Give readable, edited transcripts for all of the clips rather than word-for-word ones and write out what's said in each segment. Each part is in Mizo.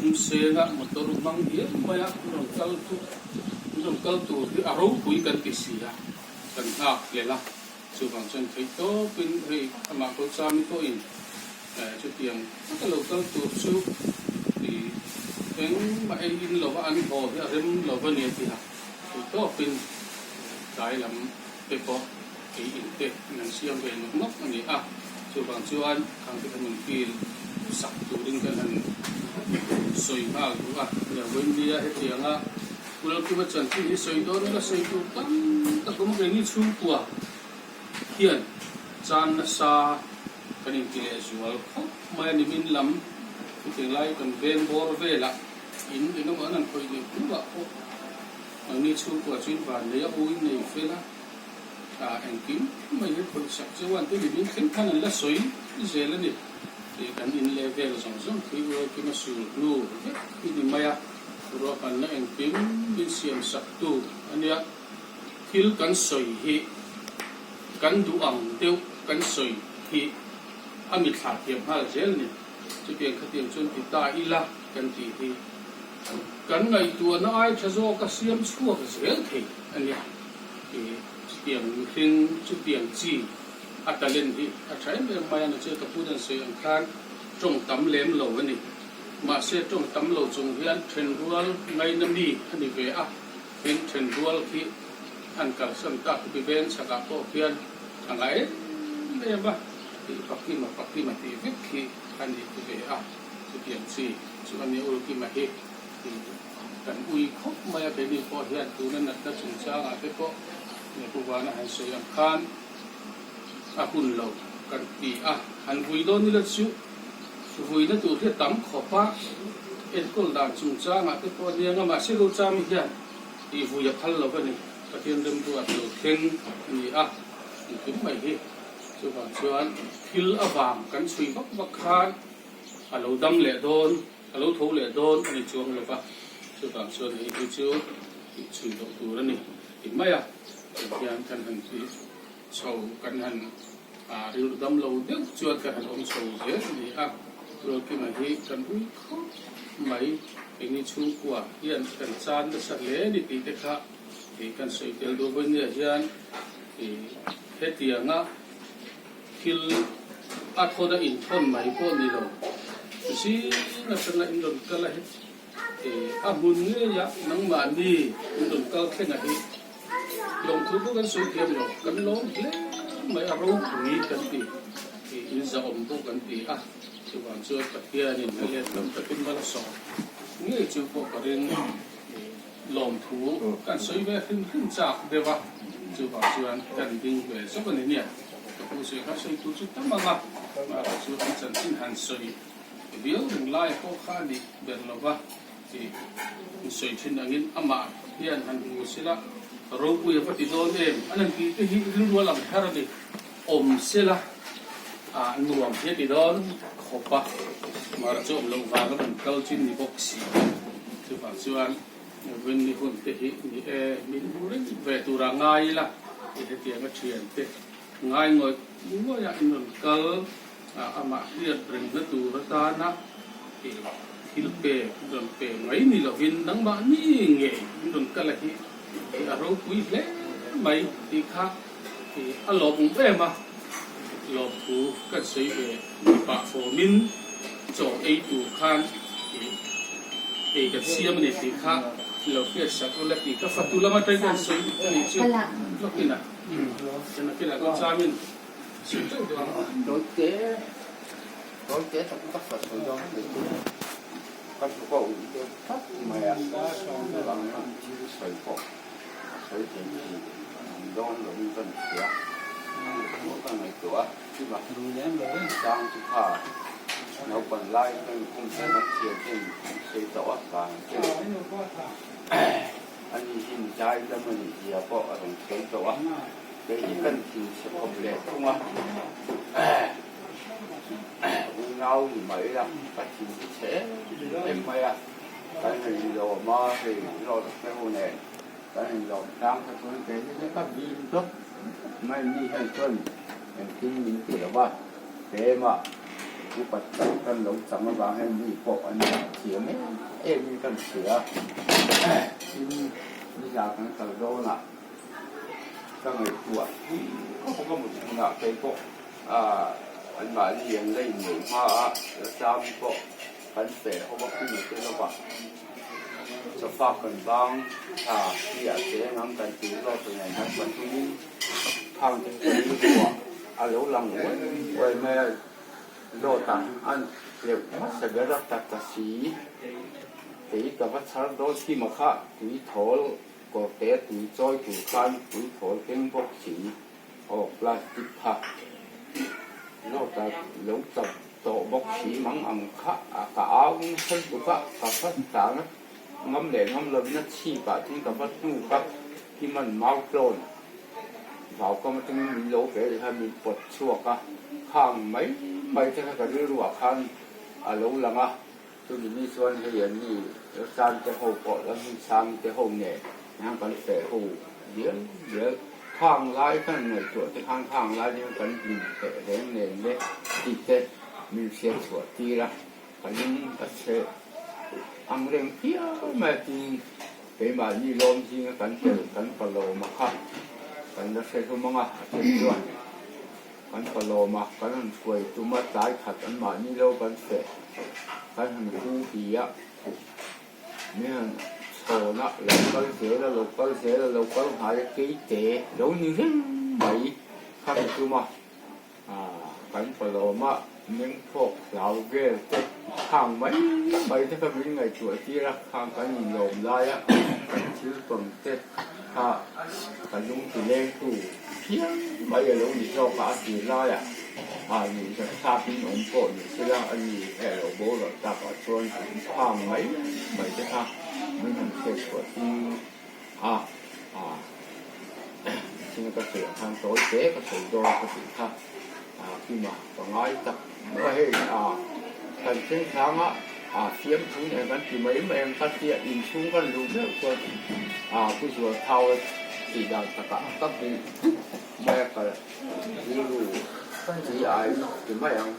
sum senga motor hmang hial maia an rawn kal chu an rawn kal tur hi a ropui kan ti si a, kan nghak hlel a. Chuvang chuan theih tawpin hei amah ko chami pawhin chutiang taka lo kal tur chu i engmah ei in lova an haw hi a rem lo va ni a ti a, theih tawpin tlai lam te pawh ei in te an han siam ve nawk nawk a ni a. Chuvang chuan khang te kha min feel sak turin kan han sawi nghal duh a. Vawinia hetianga Kulkima chanchin hi sawi dawn ila sawi tur tam tak awm reng i chhungkua hian chan nasa kan inti leh zual khawp mai a ni. Min lam chutiang lai kan veng bawr velah in eng emaw an han khawih leh hnuah pawh nangni chhungkua chu in van nei a, u in nei fel a, engkim mai hi khawih sak cheu a, an tih min thleng khan an la sawi zel a ni. Kan in leh vel zawng zawng khi Kulkima sul hnu vek hi ni mai a. Ruahmanna engkim min siam sak tu a nia. Thil kan sawi hi kan duh ang deuh kan sawi hi a mithla thiam nghal zel a ni. Chutiang khatiang chuan ti ta ila kan tih hi kan ngaihtuahna ai tha zawk a siam chhuak zel thei a nia. Chutiang mihring chutiang chi a talent hi a tha em em mai a ni. Chu ka pu dan sawi ang khan tawng tam lem lo a ni. Mahse tawng tam lo chung hian thenrual ngaina mi a ni ve a, tin thenrual khi an kalsan tak ti veng chhakah pawh khian a nga em em a, tih Pakima Pakima tih vek khi a ni ti ve a, chutiang chi chu a ni Ulkima hi tih kan ui khawp mai a, keini pawh hian tuna natna chungchangah te pawh Pu Vana han sawi ang khan a hun lo kan ti a, han vui dawn ila chu. Vuina tur hi a tam khawp a, enkawl dan chungchangah te pawh a nia nga, mahse Rochami hian tih vui a phal lo a ni, Pathian remruat lo thleng a ni a, engkim mai hi. Chuvang chuan thil avang kan chhui vak vak khan a lo dam leh dawn, a lo tho leh dawn a ni chuang lo va, chuvang chuan hei hi chu tih chhui loh tur a ni ti mai a, tihian kan han ti chho kan han Rilru dam lo deuh chuan ka han awm chho zel a ni a, Rualkima hi kan ui khawp mai, engni chhungkua hian kan chan nasa hle a ni tih te kha kan sawi tel duh vawinia hian hetianga thil a thawn a inthawn mai pawh ni lo, zing atanga in rawn kal a hi a hmun ngeia nangmahni in rawn kal thleng a hi. Lawmthu pawh kan sawi thiam lo, kan lawm hle mai a ropui kan ti, in zahawm pawh kan ti a, chuvang chuan Pathianin a let tam takin mal a sawm ngei chu pawh ka ring lawmthu kan sawi ve hrim hrim chak deuh a, chuvang chuan kan ding ve zawk a ni nia, ka pu sawi kha sawi tur chu tam ang a, mahse chu an chanchin han sawi viau reng lai pawh kha a ni ber lo va. Tih in sawi thin angin amah hian han hmu sela ropui a va ti dawn em? An han tih te hi rilru a lang her a ni. Awm sela ah nuam hi a ti dawn khawp a, mahse chu awm loh vanga rawn kal chin ni bawk si. Chuvang chuan Rinni hun te hi ni e, min hmu reng ve tura ngai ila i hetianga thian te ngai ngawih ngawih a in rawn kal Amah hriat rengna tur atana thil pek rawn pe mai ni lovin nangmahni ngei in rawn kal a hi a ropui hle mai tih kha a lawmawm em a, lawmthu kan sawi ve ni pah fawmin chaw ei tur khan ei kan siam a ni tih kha lo hriat sak ula tih kha fatu lama tang kan sawi a nih chu lawkin a, nakinah kan chamin. Tawite tawite tak tak ka sawi dawn a ni chu ka hluk a um deuh tlat mai a chuvang chuan thil sawi pawh a sawi thei thin ang dawn lovin ka inhria ka ngaihtuah a chang chu kha naupang lai kan kum ten an thian ten an sawi tawh a vang ten ani hi zai dam a nih zia pawh a rawn sawi tawh a. Kei hi kan thinchhe khawp leh thung a, unau ni mai ila ka thin hi chhe em em mai a, kan inlawm a, hei rawt te ho nen kan inlawm tlang kha chuan kei hi chu ka bim dawp mai, mi hian chuan engtin min ti lo va, tlema. Upat tak kan lo chang avang hian mi pawh an thiam em em in kan hria a, tin nizan kan kal dawnah ka ngaihtuah pui khawp a ka mut hmunah kei pawh anmahni an la inneih hma a la cham pawh kan feh ho a kung te lova sofa kan bang thla hi a cheng ang kan tih zawk nen kan pathumin khang te chu ka rilruah a lo lang uai uai mai a. Lawta an hleuh hmasa ber a ta ta si. Kei ka va chhar dawn thim a kha tui thawl kawrte tui chawi tur khan tui thawl keng bawk si. Aw plastic kha Lawta lo chap tawh bawk si mang ang kha a ka au nasa lutuk a ka va tlan a ngam leh ngam lovin a chhip ah chuan ka va hnuk a Himan mau tlawn Vau kam atangin min lo ve leh a, min pawt chhuak a, khang mai mai te kha ka rilruah khan a lo lang a, chumi ni chuan hei an ni Rsan te ho pawh Lalhmunsang te ho nen hian kan feh ho dial dial, khang lai khan ngaihtuah te khan khang lai hian kan hlim teh reng nen le tih te min hriat chhuah tir a, ka lung a chhe ang reng phiau mai a tin. Keimahni lawm zinga kan tel kan palawma kha kan la hre hlum ang a, a then chuan kan palawma kan han hruai tum a, tlai khat anmahni lo kan feh kan han hu hi a, min han chhawn a, lo kal zel a, lo kal zel a, lo kal nghai a, keite lo ni reng mai kha mi tum a. Kan palawma meng phawk hlau vel te khang mai mai te kha min ngaihtuah tir a, khang kan inlawm laia kan thil tawn te kha ka lung ti leng tu phian mai a lo ni zawk a, a tir laiah nuih zat thlak in awm pawh ni sela a ni he lo boral takah chuan khang mai mai te kha min han hriat chhuah tir a. Thing ka sawi ang khan tawi te ka sawi dawn ka tih kha kima ka ngai tak maw hei kan thleng thlanga fiam thu nen kan ti mai mai ang ka tia inchhung kan luh meuh chuan pu zual thau a tih dan takah ka hmu dup mai a ka rilru chi ai ti mai ang.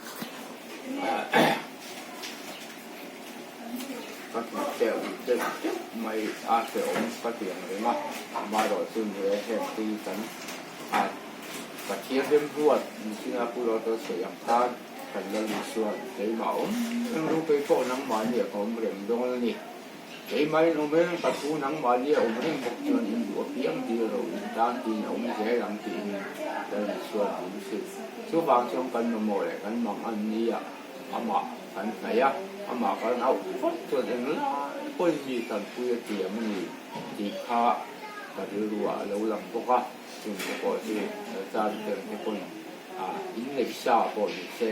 Ka tih teuh deuh deuh mai a hrehawm ka ti ang reng a, amaherawhchu ni e heng te hi kan Pathian remruat mihringa pu lo tel sawi ang khan kan la lut chuan keimah awm reng ru kei pawh nangmahni a ka awm reng dawn a ni. Keimah in awm reng ka thu nangmahni a awm reng bawk chuan in duh apiang dil ro in tan tiin a awm zel ang tiin la lut chuan min hrilh. Chuvang chuan kan mamawh leh kan mang an nia. Amah kan hnaih a, amah kan auh phawt chuan englai pawhin mi tanpui a tiam a ni tih kha ka rilruah a lo lang bawk a, chung te pawh chu Laltan tel te pawn inneih sa pawh ni se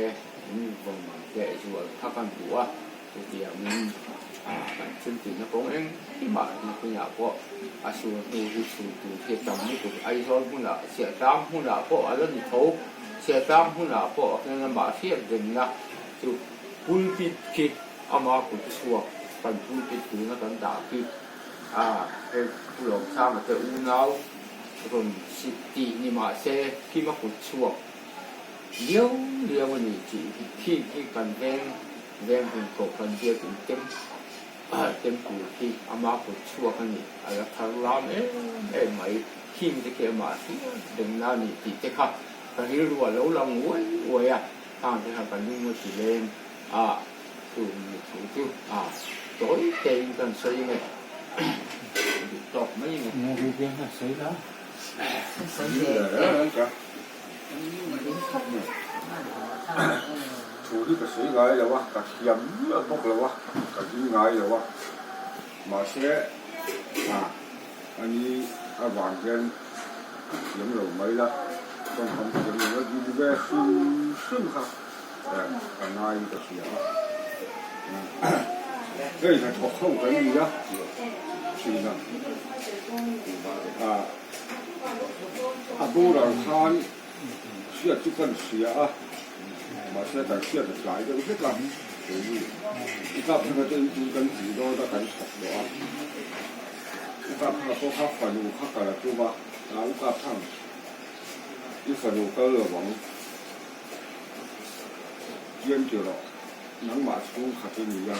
min vawn leh zual kha kan duh a, chutiangin kan thiltihna kawng engkimah nakinah pawh a sur hnu hi chhun tur hi a tam lutuk. Aizawl hmunah, Chhiahtlang hmunah pawh a la ni tho. Chhiahtlang hmunah pawh hian amah hriat remna chu pulpit khi ama kut chhuak kan pulpit tuna kan dah khi a hei Pu Lawmsanga te unau rawn tih ni mah se khima kut chhuak liau liau a ni tih hi khi khi kan veng veng hun pawh kan biak in tem temple khi ama kut chhuak a ni a la thar lam em em mai khing te khi amah hriat remna a ni tih te kha Ka rilru a lo lang uai uai a, khang te kha ka lung a ti leng a, chu mi thu chu a tawi tein kan sawi nge, duh tawk mai nge. Nge ri biang khan sawi la. Thu hi ka sawi ngai lo a, ka thiam miah bawk lo a, ka ding ngai lo a, mahse Ani avang hian ka thiam lo mai la, tawngkam thiam lo a dil ve hrim hrim kha ka ngaiin ka hria a. Hei hnathawk ho kan ni a thin a, a boral khan hriat chu kan hria a, mahse kan hriat a tlai deuh hlek a, keini i kap hmanga te in tun kan tih dawn a kan thawk tawh a. U kap thang pawh kha fanu kha kal a tum a, a u kap thang i fanu kal lo ang. Kristian ti rawh, nangmah chhung khat i ni a,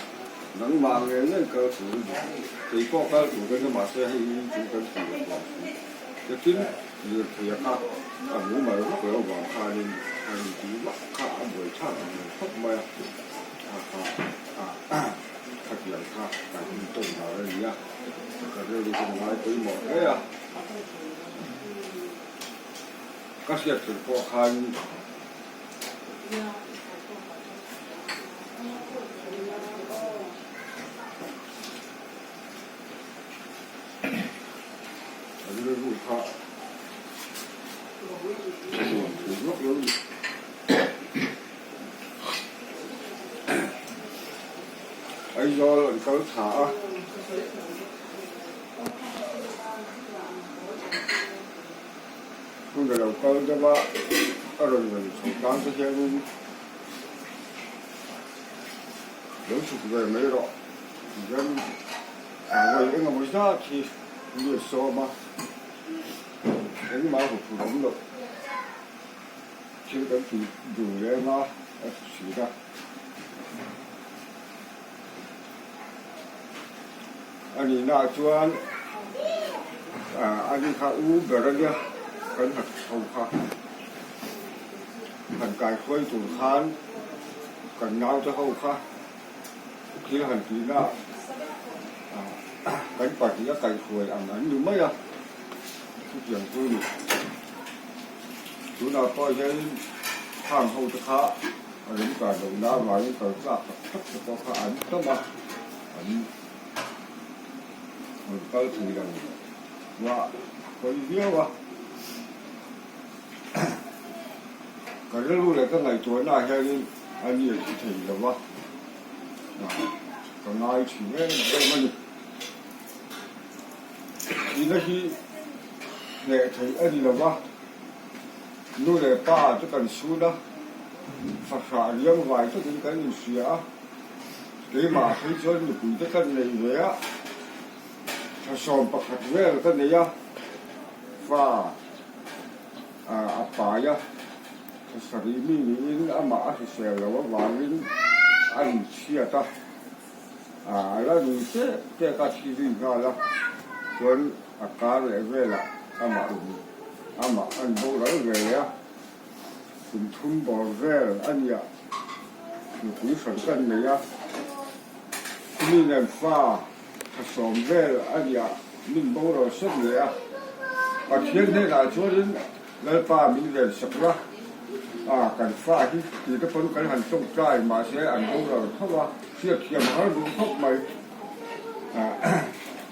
nangmah ngei ngei kal tur i ni. Kei pawh kal tur ka ni mahse hei hi chu kan tih loh vang chu. Tin, lirtheia kha a mumal vak lo vang khanin a intih vak kha a buaithlak ang lo khawp mai a, kha kha khatiang kha kan intawm dan a ni a, ka rilru chu ka ngai pawimawh hle a. Ka hriat tur pawh khan A rilru kha a nuam thei vak lo ni. Aizawl an kal thla a. Hun a lo kal deuh a, a rawn rawn chho tan te hianin lo chhuk ve mai rawh. Tihian vawi eng emaw zat hi mi a sawm a, engmah a huphurh awm loh. Thil kan tih dun reng a, a ti thin a. A nihnaah chuan a ni kha u ber a nia kan ha chho kha han kaihruai tur khan kan naute ho kha thil han tihna kan pahnih a kaihruai ang an ni mai a, chutiang chu a ni. Tunah pawh hian khang ho te kha a remkar lohna avangin kal tlak tak tak te pawh kha an tam a, an rawn kal thei lo va hawi viau a. Ka rilru leh ka ngaihtuahnaah hianin a ni a thi thei lo va, ka ngai thin em em a ni. Thihna hi hneh theih a ni lo va, nu leh pa te kan sun a, fahrah riang vai takin kan inhria a, keimah phei chuan nupui te kan nei ve a, 11 vel ka nei a, fa a pai a, thla sarih mi niin amah a hrisel lo avangin a inchhiat a. A la nui tep tep a, thi zui nghal a, chuan a kar leh velah amah in amah a inboral ve leh a, kum thum bawr vel a nia, nupui hran kan nei a, chumi nen fa tha sawm vel a nia min boral sawt leh a, Pathian hnenah chuanin Lalpa min ven sak la, a kan fa hi ti te pawn kan han tawngtai mahse an boral tho a, hriatthiam a har duh khawp mai.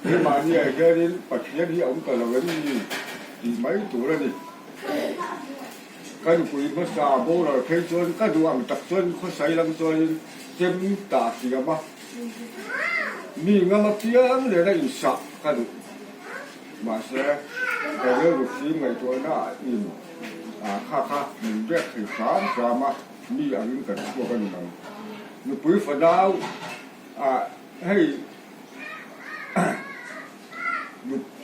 Keimahniah hianin Pathian hi a awm ta lo em ni tih mai tur a ni. Ka nupui hmasa boral phei chuan ka duh ang tak chuan khawsai lam chuanin chem tah thiam a, mi ngam apiang lena insah ka duh. Mahse, ka rilru fim ngaihtuahna in kha kha min biak thei hram hram a, mi angin kan chhuak a ni lo. Nupui fanau ah hei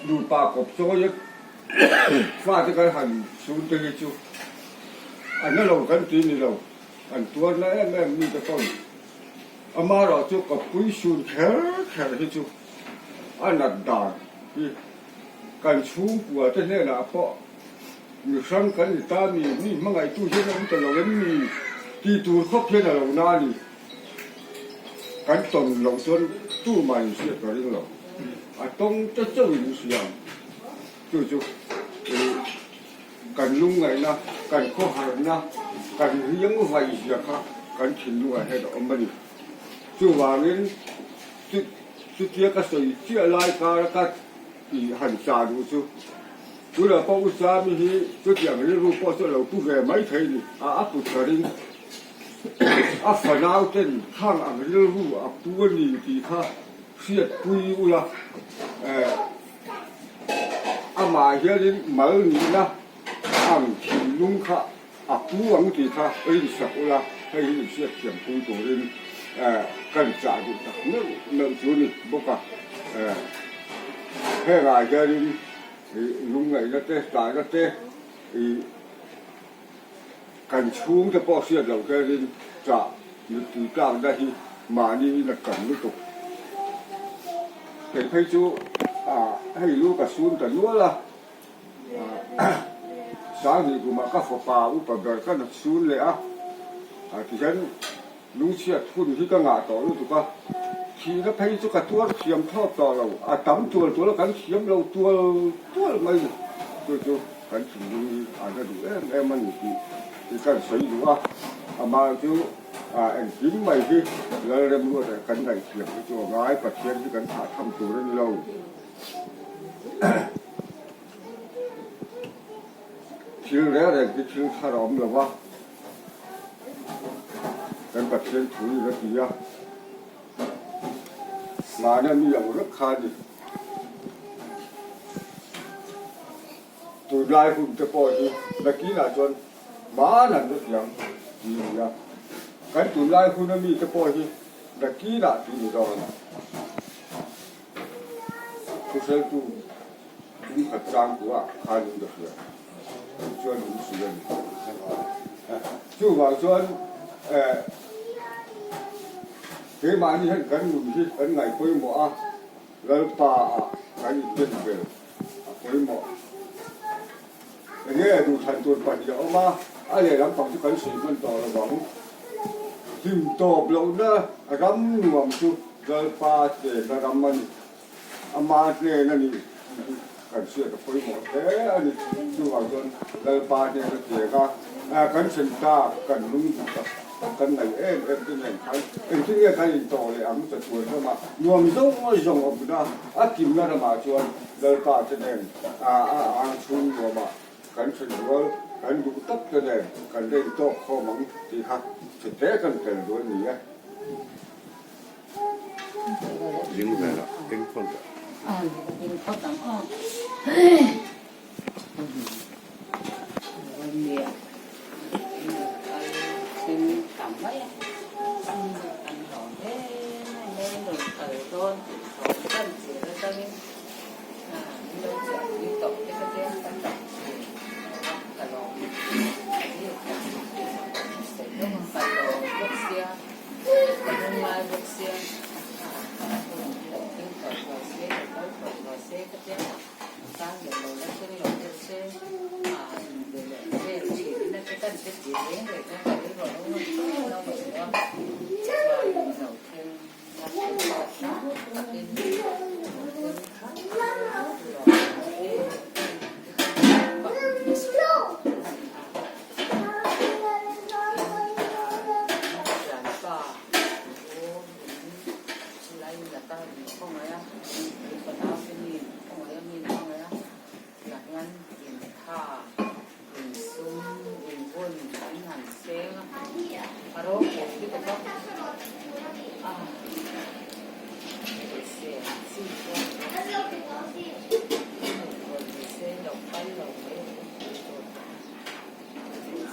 nupa kawp chawi a fate kan han chhun te hi chu a na lo kan ti ni lo, an tuar na em em mi te pawn amaherawh chu kawppui sun kher kher hi chu A nat dan hi kan chhungkua te hnenah pawh mi hrang kan ni ta mi, mi hmangaihtu hian a awm ta lo em mi tih tur khawp hian a lo na a ni. Kan tawn loh chuan tumah in hriat ka ring lo. A tawng te chauh in hria ang. Chu chu kan lungngaihna, kan khawharna, kan riang vaih zia kha kan thinlungah hian a awm a ni. Chuvangin Chutia ka sawi chiah lai kara ka tih han chah duh chu tunah pawh U Sami hi chutiang rilru pawh chu a lo pu ve mai thei ni a, a put ka ring. A fanau ten khang ang rilru a pu a ni tih kha hriatpui ula, eh, amah hianin mal nihna ang thinlung kha A pu ang tih kha rinsak ula, hei hi inhriat thiam pui turin kan chah duh tak meuh meuh chu ni bawk a. Hengah hianin lungngaihna te, tlahna te, kan chhungte pawh hriat loh hianin chah. Mittui tlakna hi mahni in a tam lutuk. Kei phei chu hei lu ka sun ta nual a, Sanghnih kumah ka fapa upa ber ka na sun leh a, tihian lungchhiat hun hi ka ngah tawh lutuk a, thihna phei chu ka tuar thiam thlawt tawh lo, a tam tual tual a kan thiam lo tual tual mai chu chu kan thinlung hi a na duh em em a ni tih hi kan sawi duh a, amah chu engkim mai hi Lalremruata kan ngaihthiam hi chu a ngai, Pathian hi kan thah tham tur a ni lo. Thil reng reng hi thil thar a awm lo va, kan Pathian thu in a ti a, mahna mi ang vek kha a ni. Tunlai hun te pawh hi nakinah chuan hmaan an la ti ang tih a ni a, kan tunlai huna mi te pawh hi nakinah tih ni dawn. Thuhreltu tum khat chang tuah khan in ka hria tih chuan min hrilh a ni. Chuvang chuan keimahni hian kan nun hi kan ngaih pawimawh a, Lalpa ah kan inpen vel a pawimawh. Enge duhthlan tur pahnih a awm a, a lehlam pang chu kan sawi hman tawh lo vang. Hlim tawp lohna ram nuam chu Lalpa chenna ram a ni. Ama hnen a ni tih hi kan hriat a pawimawh hle a ni. Chuvang chuan Lalpa hnen a cheng a, kan then tak, kan lung duh tak tak kan ngaih em em te nen khan engtin nge kan intawh leh ang chatuan ramah nuam zawng zawng awmna a kimna ramah chuan Lalpa te nen a ang chhung nuamah kan then rual kan duh tak te nen kan la intawk khawm ang tih kha chhete kan tel duh a ni e. Ding velah ding phawt dah. Ding phawt ang aw. Ka hming ngai bawk sia, thing tawh tawh se, ka kal tawh tawh se ka tia, sang leh lo la thleng lo deuh se, inbe leh vel thin ina te kan te ti reng reng a, ka rilru a lo ngam tawh lo a ni a, chuan lo thleng na sang takin lo thleng thak lo em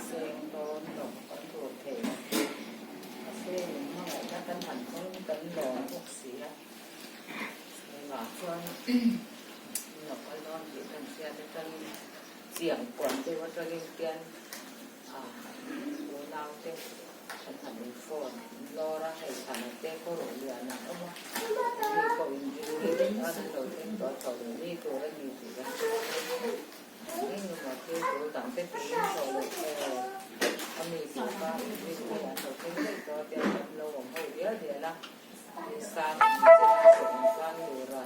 Seng dawn lo kan tur thei a, mahse in hmangaihna kan han hmang kan lawm bawk si a, engah chuan in lo kal dawn tih kan hriat atangin chiang puan deuh atangin khian unau te kan han in phone in lawr a, hei thana te khaw ruh lian a awm a, mi pawh in ring an lo thleng tawh a, tho leh mi tur a ni tih kan hria. Engemaw thil tur dang te tiin tawh loh aw a mi tih kha inrin hi an lo thleng daih tawh a tia kan lo awm ho dial dial a, insang in cheng a sawm chuan lura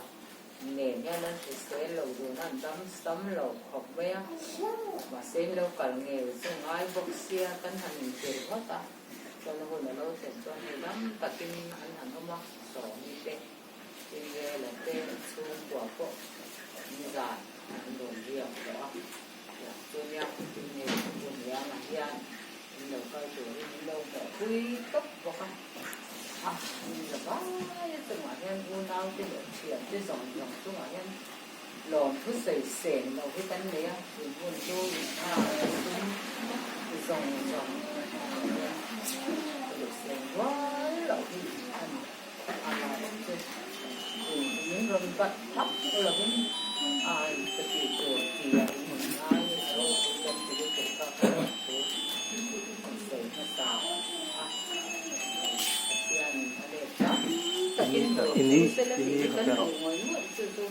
nen hian an hrisel lo dun a an dam sam lo khawp mai a, mahse in lo kal ngei chu ngai bawk sia kan han intirh ngawt a, chuan a hun a lo thlen chuan hei dam takin an han awm a sawmi te. Israela te chhungkua pawh nizan an rawn riak tawh a, tiang chu nia tin nge hun liangah hian in lo kal turin in lo hmuh pui tawp bawk a, a in la vai chungah hian unau te leh thian te zawng zawng chungah hian lawmthu sawi sen lo hi kan nei a, in hun chu in nghak sum zawng zawng hian sawi sen rual loh hi a ni. Min rawn bat thap lovin ai ka tih tur ti a in rawn ngai a ropui kan ti lutuk kha ka rawn thu an sawi hmasa a. En rawh che u sela tih hi kan duh ngawih ngawih chu chu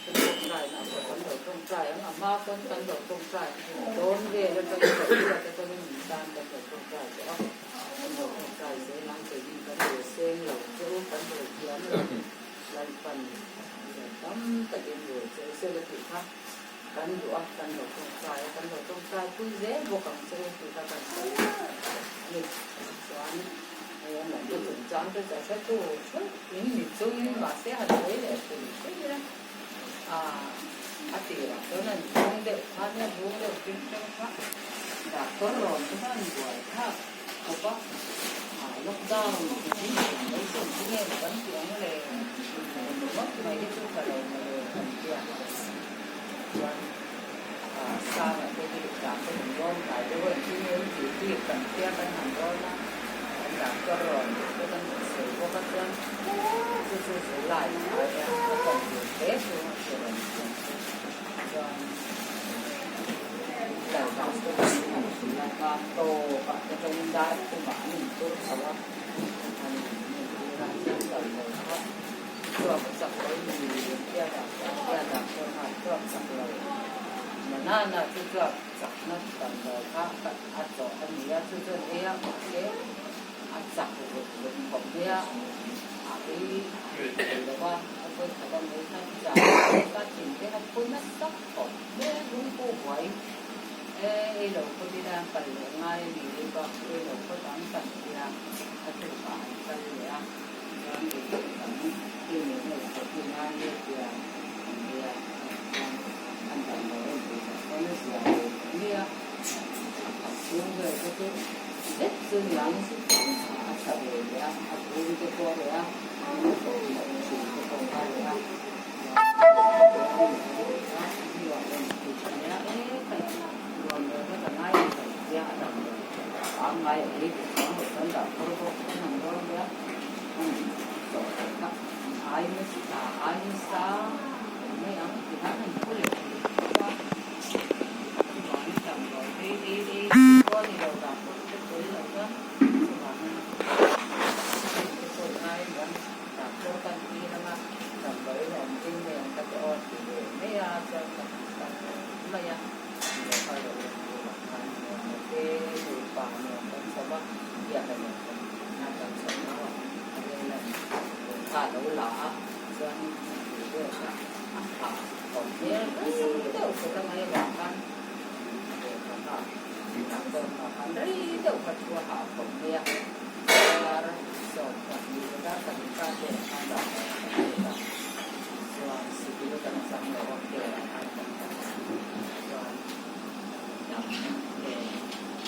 kan tawngtaina pawh kan lo tawngtai ang a hma pawn kan lo tawngtai dawn vel atangin kan hriat atangin min tan kan lo tawngtai tawh a kan lo tawngtai zel ang keini kan rel seng lo che u kan rel thiam lo Lalpan lian tam takin rel che u sela tih kha kan duh a kan lo tawngtai a kan lo tawngtai pui zel bawk ang che u tih kha kan sawi a ni chuan hei an lam te chungchang te chu a hre tu theuh in ni chungin mahse han sawi leh thei thei ila ah a tirah chuan an bung deuh kha nia bung deuh hreng hreng kha doctor rawn te kha an buai thlak khawp a ah lockdown hi mai chu engtin nge maw kan tih ang le ringawt mai hi chu ka lo mawle kan tia chuan ah sanga te hi doctor in rawn kai deuh a engtin nge an tih bik kan tia kan han rawn a kan doctor rawn duh te kan rawn sawi bawk a chuan chu chu July thla nia a tawng tur hle chu a ti rawn tih ang chu chuan E ei lo phawt ila kal leh ngai a ni ei bak chu ei lo phawt ang kan tia a tukah an kal leh a chuan ei phawt ang hei nen a inchawp hi ngai nge tia an ei a chuan an dam lo em tih tak chuan a zia ve leh mai a a chhung vel te chu zet chu niang a tha ve leh a a bung te pawh a reh a a thawk loh thin te pawh a reh a. Damdawiin awm ding mai ang ka ti aw ti ve mai a, chuan ka han kal mai a, lehkha lo en turah khan nuam te nupa nuam kan chho a, biak a nuam kan na kan chho nau a, a rel a ni. Lehkha a lo la a, chuan tih vel kha a hah awm hmel rei deuh kut a mai avang khan lehkha kha doctor kha khan rei deuh kha thu a hah khawp mai a, dar 12 leh dar pahnih kar velah khan.